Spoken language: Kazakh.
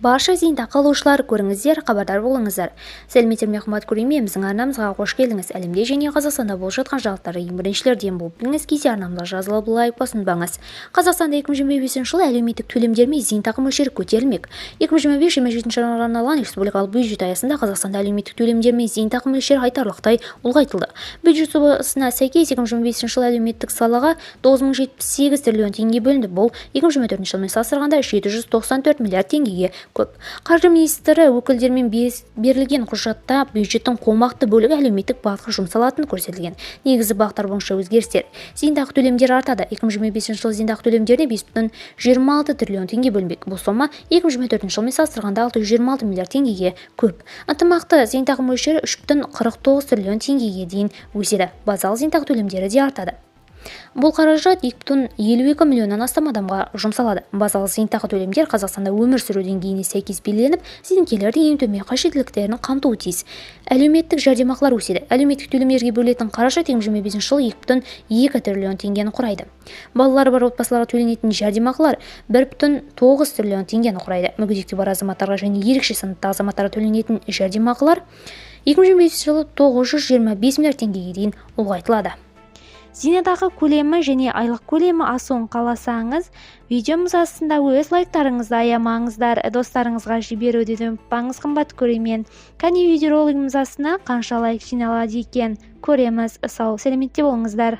Барша зейнетақы алушылар, көріңіздер, хабардар болыңыздар! Сәлеметсіздер ме, қымбат көрермен! Біздің арнамызға қош келдіңіз! Әлемде және Қазақстанда болып жатқан жаңалықтарды ең біріншілерден болып біліңіз келсе, арнамызға жазылып, лайк басуды ұмытпаңыз. Қазақстанда 2025 жылы әлеуметтік төлемдер мен зейнетақы мөлшері көтерілмек. 2025-27 жылға арналған республикалық бюджет аясында Қазақстанда әлеуметтік төлемдер мен зейнетақы мөлшері айтарлықтай ұлғайтылды. Бюджет жобасына сәйкес, 2025 жылы әлеуметтік салаға 9078 триллион теңге бөлінді. Бұл 2024 жылмен салыстырғанда 794 миллиард теңгеге көп. Қаржы министрі өкілдерімен берілген құжатта бюджеттің қомақты бөлігі әлеуметтік бағытқа жұмсалатыны көрсетілген. Негізгі бағыттар бойынша өзгерістер: зейнетақы төлемдері артады. 2025 жылы зейнетақы төлемдеріне 5,26 триллион теңге бөлінбек. Бұл сома 2024 жылмен салыстырғанда 626 миллиард теңгеге көп. Ынтымақты зейнетақы мөлшері 3,49 триллион теңгеге дейін өседі. Базалық зейнетақы төлемдері де артады. Бұл қаражат 2,52 миллионнан астам адамға жұмсалады. Базалық зейнетақы төлемдер Қазақстанда өмір сүру деңгейіне сәйкес белгіленіп, зейнеткерлердің ең төмен қажеттіліктерін қамтуы тиіс. Әлеуметтік жәрдемақылар өседі. Әлеуметтік төлемдерге бөлінетін қаражат 2025 жылы 2,2 триллион теңгені құрайды. Балалары бар отбасыларға төленетін жәрдемақылар 1,9 триллион теңгені құрайды. Мүгедектігі бар азаматтарға және ерекше санаттағы азаматтарға төленетін жәрдемақылар 2025 жылы 925 миллиард теңгеге дейін ұлғайтылады. Зейнетақы көлемі және айлық көлемі асуын қаласаңыз, видеомыз астында өз лайктарыңызды аямаңыздар, достарыңызға жіберуді де ұмытпаңыз. Қымбат көрермен, кәне, видеоролигіміз астына қанша лайк жиналады екен, көреміз. Сау сәлеметте болыңыздар!